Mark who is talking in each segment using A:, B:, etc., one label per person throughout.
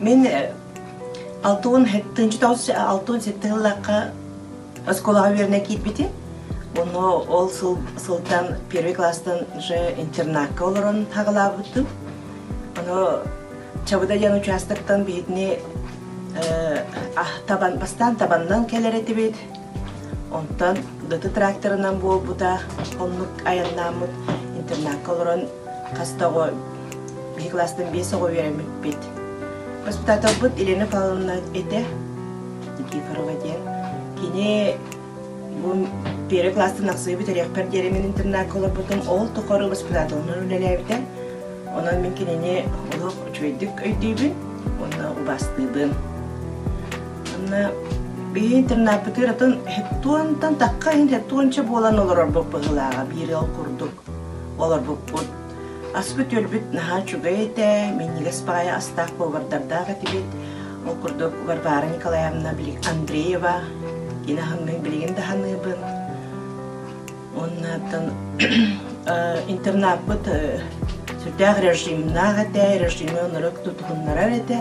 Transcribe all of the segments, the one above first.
A: Мин 69 67 сыллаахха оскуолаҕа үөрэнэ киирбитим. Ону ол сыл сылтан первый класстан уже интернакка олорон хаҕалаабытым. Ону Чабыда диэн участоктан биһитини табан, бастаан табаннан кэлэр этибит. Онтон дыты тракторынан буолбута, оннук айаннааммыт интернакка олорон хас да оҕо биһи класстан биэс оҕо үөрэммиппит. Воспитателбыт Елена Павловна этэ, Никифорова диэн. Кини бу первый класстан ахсыы бүтэриэхпэр диэри мин интернакка олорбутум. Ол тухары воспитателынан үлэлээбитэ. Онон мин кинини олох үчүгэйдик өйдүүбүн уонна убаастыыбын. Онно биһи интернаппытыгар атын хеттуонтан тахха иһин хеттуонча буолан олорорбут быһыылааҕа биир ыал курдук олорбуппут. Аспыт-үөлбүт наһаа үчүгэй этэ, минньигэс баҕайы астаах повардардаах этибит. Ол курдук Варвара Николаевна Андреева, кини аһын мин билигин да саныыбын. Уонна интернаппыт сүрдээх режимнаах этэ, режими оннук тутуһуннарар этэ.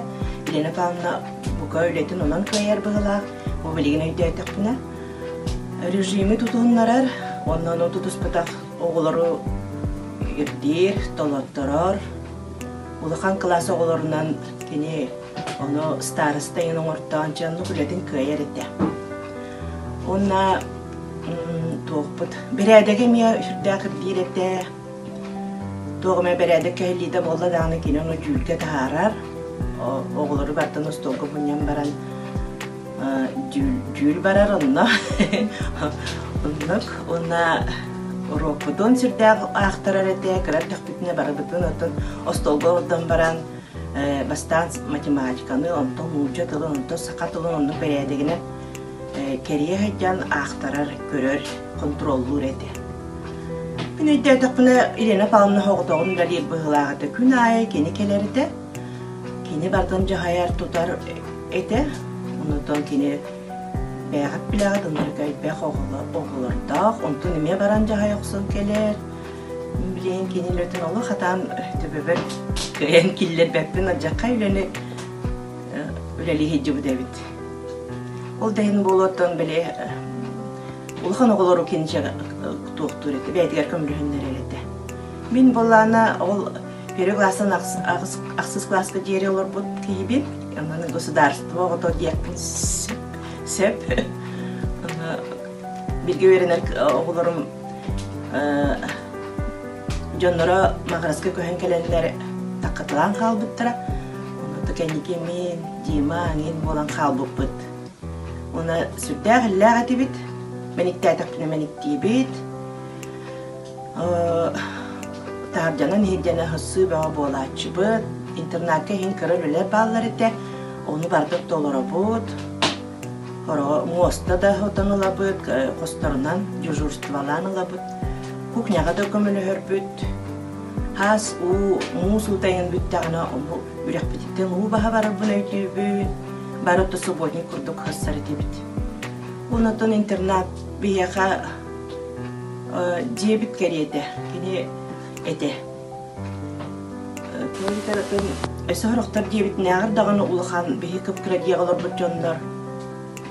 A: Елена Павловна бука үлэтин онон кыайар быһыылаах, бу билигин өйдөөтөхпүнэ. Режими тутуһуннарар, уонна ону тутуспатах оҕолору ирдиир, толотторор. Улахан кылаас оҕолорунан кини ону староста иһин оҥортоон, дьэ оннук үлэтин кыайар этэ. Уонна туохпут бэрээдэги эмиэ сүрдээх ирдиир этэ. Туох эмэ бэрээдэк кэһиллиитэ буолла даҕаны кини ону дьүүлгэ таһаарар. Оҕолору бартан остуолга мунньан баран дьүүл барар онно. Оннук. Уонна уруокпутун сүрдээх аахтарар этэ. Кыра эрдэхпитинэ барыбытын оттон остуолга олордон баран бастаан математиканы, онтон нуучча тылын, онтон саха тылын оннук бэрээдэгинэн кэрийэ сылдьан аахтарар, көрөр, хонтуруоллуур этэ. Мин өйдөөтөхпүнэ, Елена Павловна соҕотоҕун үлэлиир быһыылаах этэ. Күн аайы кини кэлэр этэ. Кини барытын дьаһайар, тутар этэ. Онтон кини бэйэҕит билэҕит, ынырык элбэх оҕолордоох, онтун эмиэ баран дьаһайа охсон кэлэр. Билигин кини үлэтин олох хатаан төбөбөр кыайан киллэрбэппин, алдьархай үлэни үлэлии сылдьыбыт эбит. Ол да иһин буолуоттан били улахан оҕолору киничэ туохтуур этэ, бэйэтигэр көмөлөһүннэрэр этэ. Мин буоллаана ол первый класстан ахсыс класска диэри олорбут киһибин. Онон государство оҕото диэхпин сөп. Бииргэ үөрэнэр оҕолорум Дьонноро Маҕараска көһөн кэлэннэр таккатылаан хаалбыттара. Онно кэнники мин, Дима эҥин буолан хаалбыппыт. Уонна сүрдээх иллээх этибит. Мэниктээтэхпинэ мэниктиибит. Таһырдьанан иһирдьэнэ сыссыы бөҕө буолааччыбыт. Интернакка иһин кыра үлэлэр бааллар этэ. Ону барытын толоробут. Хороҕо муоста да отон ылабыт, хосторунан дежурстволаан ылабыт. Кухняҕа да көмөлөһөрбүт. Хаас уу, муус уутайан бүттэҕинэ, ону үрэхпититтэн уу баһа барарбын өйдүүбүн. Бары да субботник курдук хасар этибит. Онтон интернат биһиэхэ дьиэбит кэриэтэ. Кини этэ. Өссө сорохтор диэбитинээҕэр даҕаны улахан биһи кып-кыра дьиэҕэ олорбут дьоннор,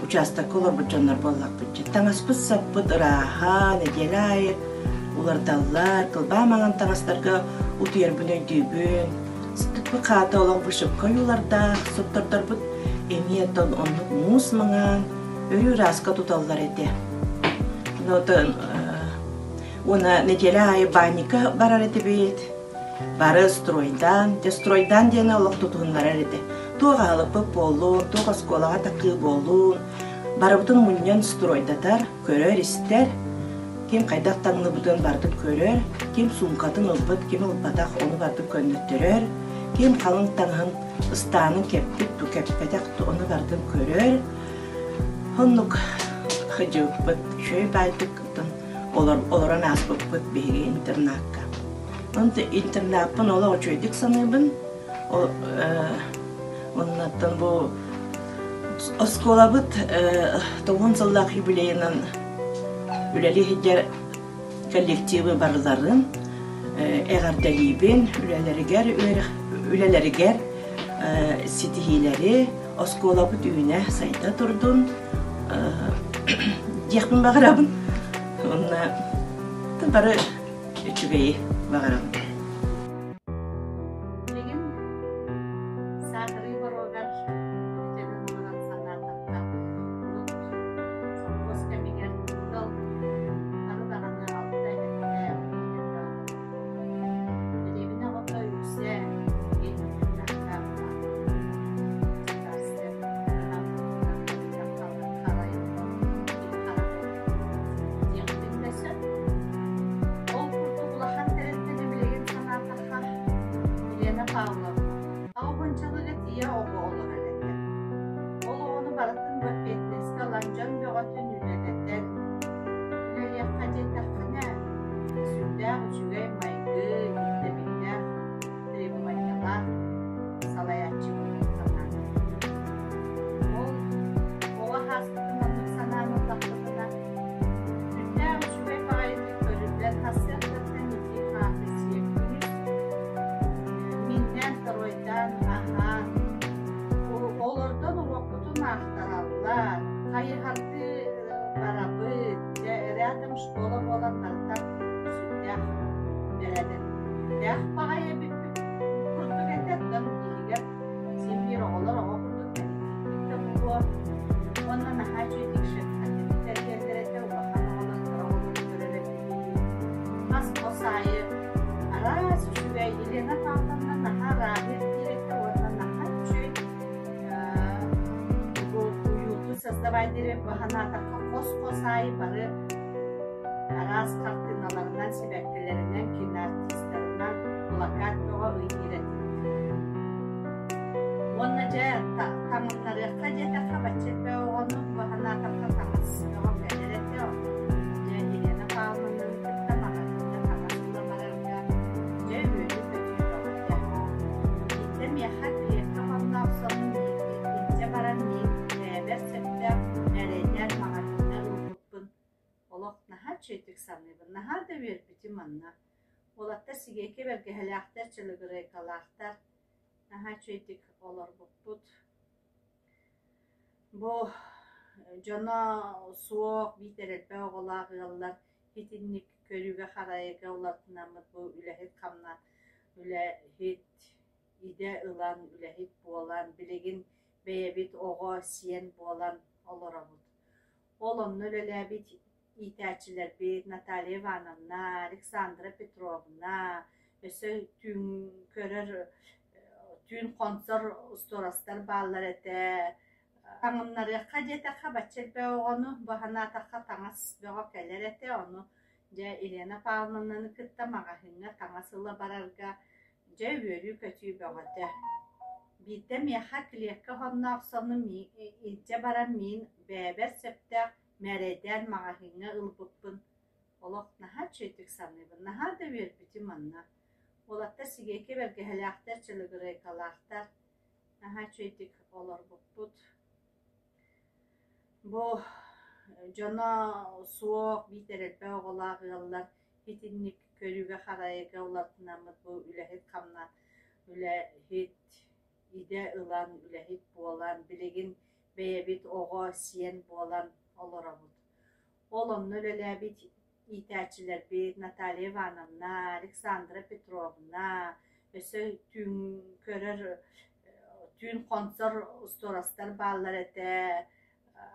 A: учаастакка олорбут дьоннор буоллахпыт. Таҥаспыт-саппыт ырааһа, нэдиэлэ аайы улардаллар, кылбаа маҥан таҥастарга утуйарбын өйдүүбүн. Сыттыкпыт хаата олох вышивка ойуулардаах, соттордорбут эмиэ оттон оннук муус маҥан, өрүү ырааска туталлар этэ. Уонна нэдиэлэ аайы баанньыкка барар этибит. Бары стройдаан, дьэ стройдаан диэни олох тутуһуннарар этэ. Туох аһылыкпыт буоллун, туох оскуолаҕа такыы буоллун, барыбытын мунньан стройдатар, көрөр-истэр. Ким хайдах таҥныбытын барытын көрөр, ким суумкатын ылбыт, ким ылбатах ону барытын көннөттөрөр, ким халыҥ таҥаһын ыстаанын кэппит, ту кэппэтэх, ону барытын көрөр. Оннук сылдьыбыппыт, үчүгэй баайдык олорон ааспыппыт биһиги интернакка. Онто интернаппын олох үчүгэйдик саныыбын. Оннуттан бу оскуолабыт 90 сыллаах юбилейынан үлэлии сылдьар коллективы барыларын эҕэрдэлиибин үлэлэригэр үлэлэригэр. ситиһиилэри, оскуолабыт үүнэ сайда турдун диэхпин баҕарабын. Уонна бары үчүгэйи баҕарабын.
B: Билигин саатырыы боруогар бүтэнин олорон санаатахха, урут сопхуос кэмигэр ыал бары даҕаны алта эбэтэ Дэриэбинэ оҕото үксэ Ол курдук улахан тэрилтэни билигин санаатахха, Елена Павловна Аҕабынчалыга тиийэ оҕо олорор этэ. Ол оҕону барытын бу эппиэтинэскэ ылан дьон бөҕөтүн үлэлэтэн, үлэлиэххэ диэтэххинэ, сүрдээх үчүгэй майгы, ирдэбиллээх, требованиелаах салайааччы буолуон санаатым. Ол оҕо ааспытын оннук санаан ыллахпытына, сүрдээх үчүгэй баҕайытык көрүллэн сарсыардаттан итии хааты сиэн күнүс миннээн торуойдаан аһаан олордон уруокпутун аахтараллар, хайыһардыы барабыт, дьэ рядом школа буолан барыта сүрдээх бэрээдэктээх баҕайы эбиппит курдук этэ, оттон иһигэр син биир оҕолор оҕо курдук мэлитиирбит да буолуо. Уонна наһаа үчүгэйдик шеф-хатыны тэрийэллэр этэ, улахан оҕолор кыра оҕолору көрөр этибит. Хас хос аайы араас үчүгэй Елена Павловна наһаа ырааһы диир этэ уонна наһаа үчүгэй уюту создавай диир баһанаатахха хос-хос аайы бары араас хартыыналарынан, сибэккилэринэн, киноартистарынан плакат бөҕө ыйыыр этибит. Уонна дьэ таҥыннарыахха диэтэххэ бачча элбэх оҕону баһанаатахха таҥас бөҕө кэлэр этэ. Дьэ Елена Павловнаны кытта маҕаһыыҥҥа таҥас ыла барарга дьэ үөрүү-көтүү бөҕөтө. Биирдэ миэхэ клетка хонноох сонун илдьэ баран миин бэйэбэр сөптөөх мээрэйдээн маҕаһыыҥҥа ылбыппын олох наһаа үчүгэйдик саныыбын. Наһаа да үөрбүтүм манна. Уолаттар сигиэкэ бэргэһэлээхтэр, чылыгырайкалаахтар. Наһаа үчүгэйдик олорбуппут. Бу дьоно суох, биитэр элбэх оҕолоох ыаллар итинник көрүүгэ-харайыыга уларытынаммыт бу үлэһит хамна үлэһит идэ ылан, үлэһит буолан, билигин бэйэбит оҕо, сиэн буолан олоробут. Ол онно үлэлээбит иитээччилэрбит Наталья Ивановна, Александра Петровна, өссө түүн көрөр, түүн хонсор устуорастар бааллар этэ. Таҥыннарыахха диэтэххэ, бачча элбэх оҕону баһанаатахха таҥас бөҕө кэлэр этэ, ону дьэ Елена Павловнаны кытта маҕаһыыҥҥа таҥас ыла барарга дьэ үөрүү-көтүү бөҕөтө. Биирдэ миэхэ клетка хонноох сону илдьэ баран миин бэйэбэр сөптөөх мээрэйдээн маҕаһыыҥҥа ылбыппын олох наһаа үчүгэйдик саныыбын. Наһаа да үөрбүтүм манна. Уолаттар сигиэкэ бэргэһэлээхтэр, чылыгырайкалаахтар. Наһаа үчүгэйдик олорбуппут. Бу дьоно суох, биитэр элбэх оҕолоох ыаллар итинник көрүүгэ-харайыыга уларытынаммыт бу үлэһит хамна үлэһит идэ ылан, үлэһит буолан, билигин бэйэбит оҕо, сиэн буолан олоробут. Ол онно үлэлээбит иитээччилэрбит Наталья Ивановна, Александра Петровна, өссө түүн көрөр, түүн хонсор устуорастар бааллар этэ,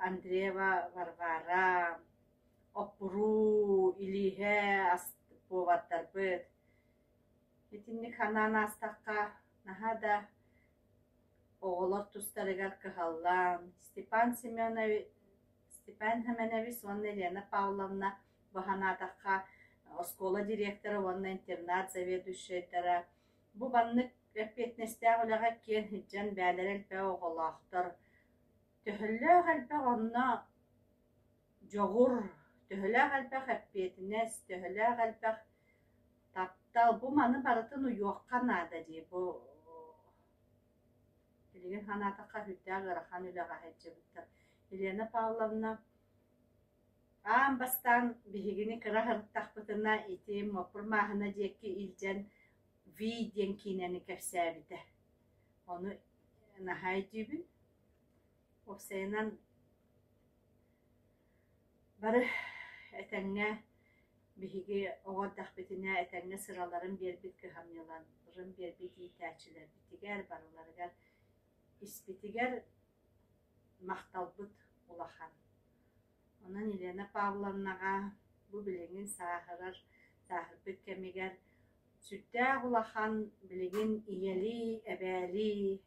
B: Андреева Варвара, Оппуруу, Илииһэ повардарбыт. Итинник анаан аастахха наһаа да оҕолор тустарыгар кыһаллан Степан Семенович Степан Семенович уонна Елена Павловна баһанаатахха оскуола директора уонна интернат заведующайдара бу маннык эппиэтинэстээх үлэҕэ киэн сылдьан бээлэрэ элбэх оҕолоохтор. Төһөлөөх элбэх онно дьоҕур, төһөлөөх элбэх эппиэтинэс, төһөлөөх элбэх таптал бу маны барытын уйуохха наада дии бу билигин санаатахха сүрдээх ыарахан үлэҕэ сылдьыбыттар. Елена Павловна аан бастаан биһигини кыра сырыттахпытына ити Муоппур Мааһына диэки илдьэн Ви диэн киинэни кэпсээбитэ. Ону наһаа өйдүүбүн. Уопсайынан бары этэҥҥэ биһиги оҕо эрдэхпитинэ этэҥҥэ сыраларын биэрбит, кыһамньыларын биэрбит иитээччилэрбитигэр барыларыгар испитигэр махталбыт улахан. Онон Елена Павловнаҕа бу билигин сааһырар, сааһырбыт кэмигэр сүрдээх улахан билигин ийэлии, эбээлии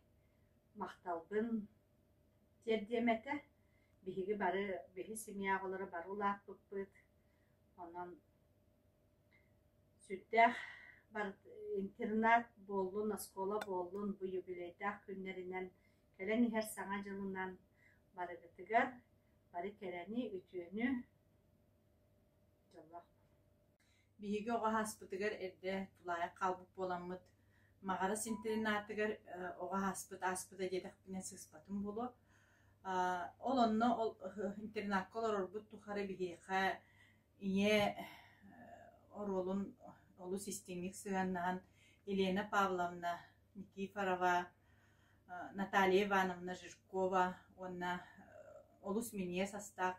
B: махталбын тиэрдиэм этэ. Биһиги бары, биһи семья оҕолоро бары улааппыппыт. Онон сүрдээх интернат буоллун, оскуола буоллун бу юбилейдаах күннэринэн кэлэн иһэр Саҥа дьылынан барыгытыгар бары кэрэни, үтүөнү, дьоллоох
C: Биһиги оҕо ааспытыгар эрдэ тулаайах хаалбыт буоламмыт, Маҕарас интернатыгар оҕо ааспыт ааспыта диэтэхпинэ сыыспатым буолуо. Ол онно ол интернакка олорорбут тухары биһиэхэ ийэ оруолун олус истиҥник сыһыаннаһан Елена Павловна Никифорова, Наталья Ивановна Жиркова уонна олус минньигэс астаах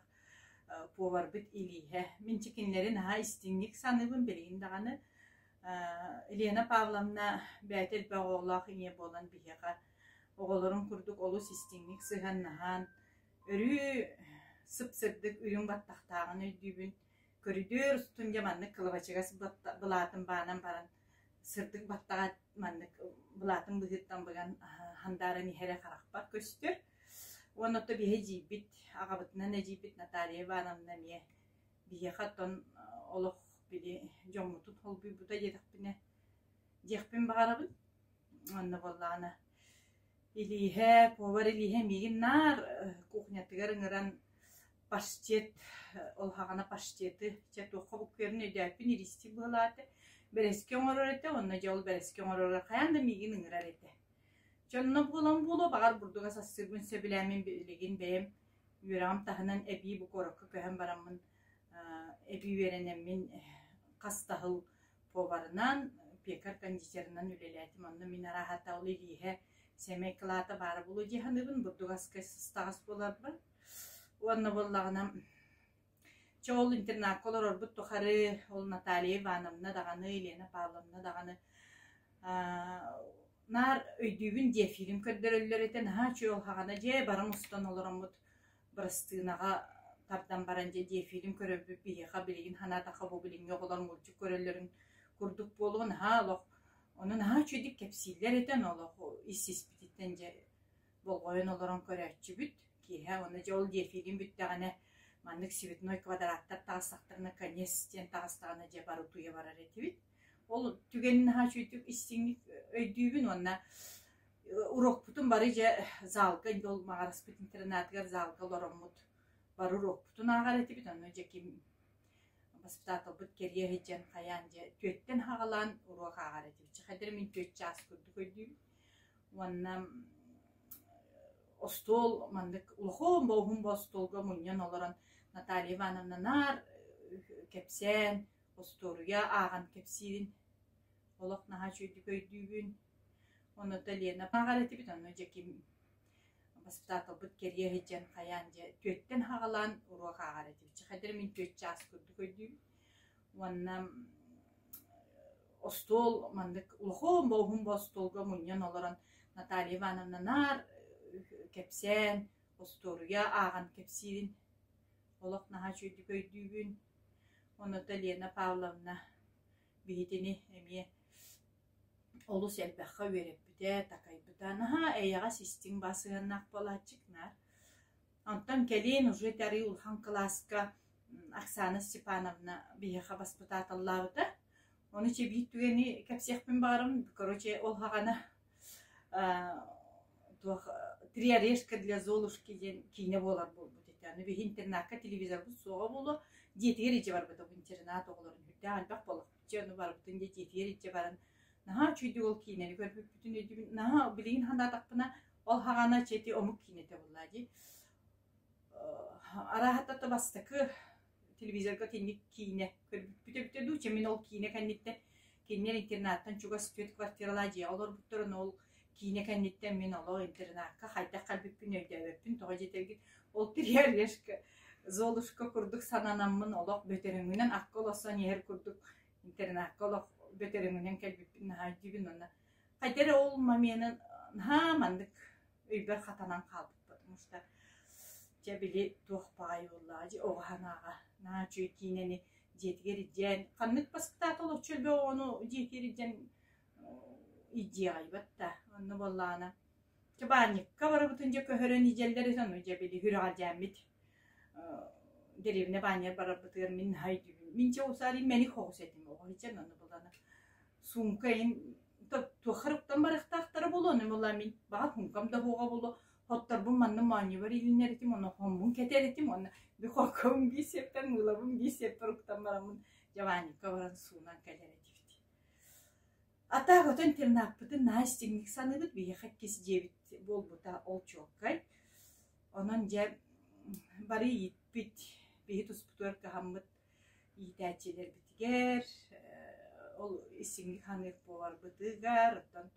C: поварбыт Илииһэ. Мин кинилэри наһаа истиҥник саныыбын билигин даҕаны. Елена Павловна бэйэтэ элбэх оҕолоох ийэ буолан биһиэхэ оҕолорун курдук олус истиҥник сыһыаннаһан, өрүү сып-сырдык үрүҥ баттахтааҕын өйдүүбүн. Көрүдүөр устун дьэ маннык кылабачыгас былаатын баанан баран сырдык баттаҕа маннык былаатын быһыыттан быган хандааран иһэрэ харахпар көстөр. Уонна ото биһи эдьиийбит, аҕабытынан эдьиийбит Наталья Ивановна эмиэ биһиэхэ оттон олох били дьоммутун холбуйбута диэтэхпинэ диэхпин баҕарабын. Онно буоллаҕына Илииһэ, повар Илииһэ миигин наар кухнятыгар ыҥыран паштет, ол хаҕана паштеты, чэ туохха буккуйарын өйдөөппүн иристик быһылаата. Бэрэски оҥорор этэ, онно дьэ ол бэрэски оҥороро хайаан да миигин ыҥырар этэ. Дьэ онно буолан буолуо, баҕар бурдуга састыырбын сөбүлээммин билигин бэйэм үөрэҕим таһынан эбии бу куоракка көһөн бараммын эбии үөрэнэммин хас да сыл поварынан, пекарь-кондитерынан үлэлээтим. Онно мин арааһата ол илииһэ сэмэй кылаата баара буолуо дии саныыбын, бурдук аска сыстаҕас буоларбын. Уонна буоллаҕына чэ ол интернакка олорорбут тухары ол Наталья Ивановна даҕаны, Елена Павловна даҕаны наар өйдүүбүн диэ фильм көрдөрөллөр этэ, наһаа үчүгэй ол хаҕана дьэ бары мустан олороммут бырастыынаҕа тардан баран дьэ диэфилим көрөрбүт биһиэхэ билигин санаатахха бу билиҥҥи оҕолор мультик көрөллөрүн курдук буолуо наһаа олох ону наһаа үчүгэйдик кэпсииллэр этэ олох ис испититтэн дьэ болҕойон олорон көрөөччүбүт киэһэ уонна дьэ ол диэфилим бүттэҕинэ маннык цветной квадраттар таҕыстахтарына конец диэн таҕыстаҕына дьэ бары утуйа барар этибит ол түгэнин наһаа үчүгэйдик истиҥник өйдүүбүн уонна Урокпутун бары дьэ залга ол Маҕараспыт интернатыгар залга олороммут бары урокпутун ааҕар этибит. Онно дьэ ким воспитателбыт кэрийэ сылдьан хайаан дьэ түөттэн саҕалаан уруок ааҕар этибит. Чэ хайдах мин түөрт чаас курдук өйдүүбүн. Уонна остуол маннык улахан бо уһун бо остуолга мунньан олорон Наталья Ивановна наар кэпсээн, остуоруйа ааҕан кэпсиирин олох наһаа үчүгэйдик өйдүүбүн. Онуота Лена ааҕар этибит, онно дьэ ким воспитателбыт кэрийэ сылдьан хайаан дьэ түөттэн саҕалаан уруок ааҕар этибит. Чэ хайдах мин түөрт чаас курдук өйдүүбүн. Уонна остуол маннык улахан бо уһун бо остуолга мунньан олорон Наталья Ивановна наар кэпсээн, остуоруйа ааҕан кэпсиирин олох наһаа үчүгэйдик өйдүүбүн. Онуота Лена Павловна биһитини эмиэ олус элбэххэ үөрэппитэ, такайбыта. Наһаа эйэҕэс истиҥ баа сыһыаннаах буолааччык наар. Онтон кэлин уже арыы улахан кылааска Оксана Степановна биһиэхэ баспытааталлаабыта. Ону чэ биир түгэни кэпсиэхпин баҕарым. Короче, ол хаҕана туох «Три орешка для Золушки» диэн киинэ буолар буолбут этэ. Аны биһи интернакка телевизорбыт суоҕа буолуо, дьиэтигэр илдьэ барбыта бу интернат оҕолорун үрдээх элбэх буоллахпыт. Дьэ ону барыбытын дьэ дьиэтигэр илдьэ баран наһаа үчүгэйдик ол киинэни көрбүппүтүн өйдүүбүн. Наһаа билигин санаатахпына ол хаҕана чэ ити омук киинэтэ буоллаа дии. Арааһата бастакы телевизорга итинник киинэ көрбүппүт эбитэ дуу, чэ мин ол киинэ кэнниттэн кинилэр интернаттан чугас түөрт квартиралаах дьиэҕэ олорбуттарын ол. киинэ кэнниттэн мин олох интернакка хайдах кэлбиппин өйдөөбөппүн, тоҕо диэтэргит ол Триорешка, Золушка курдук сананаммын олох бөтөрөҥүнэн акка олорсон иһэр курдук интернакка олох бөтөрөҥүнэн кэлбиппин наһаа өйдүүбүн уонна хайда эрэ ол момены наһаа маннык өйбөр хатанан хаалбыт, потому что дьэ били туох баҕайы буоллаҕа дьэ оҕо санааҕа наһаа үчүгэй киинэни дьиэтигэр илдьэн ханнык баскытаатал оччо элбэх оҕону дьиэтигэр илдьэн илдьиэҕэйбэт да онно буоллаҕына дьэ баанньыкка барыбытын дьэ көһөрөн илдьэллэр этэ ону дьэ били сүрэҕэлдьээммит дэриэбинэ баанньыгар барарбытыгар мин наһаа өйдүүбүн мин дьэ усаарый мэник хоҕус этим оҕо илдьэн онно булана суумка иһин туохха эрэ уктан барыахтаахтара буолуо, ону буолла мин баҕар суумкам да суоҕа буолуо, хотторбун манна моонньубар иилинэр этим, ону хоммун кэтэр этим уонна духовкабын биир сиэппэр, мыылабын биир сиэппэр уктан бараммын дьабаанньыкка баран суунан кэлэр этибит. А так отон интернаппытын наһаа истиҥник саныыбыт, биһиэхэ иккис дьиэбит буолбута ол чуолкай. Онон дьэ бары ииппит, биһи туспутугар кыһаммыт иитээччилэрбитигэр ол истиҥник саныыр буоларбытыгар оттон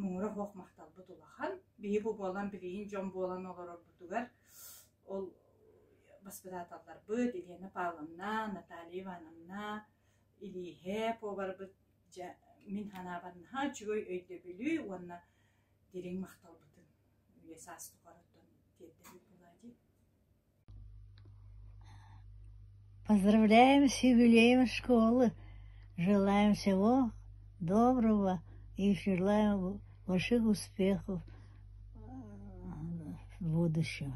C: муҥура суох махталбыт улахан. Биһи бу буолан билигин дьон буолан олорорбутугар ол баспытааталларбыт Елена Павловна, Наталья Ивановна, Илииһэ поварбыт дьэ мин санаабар наһаа үчүгэй өйдөбүлү уонна дириҥ махталбытын үйэ саас тухары тиэрдэбит буолаа дии.
D: Поздравляем с юбилеем школы! Желаем всего доброго и желаем больших успехов в будущем.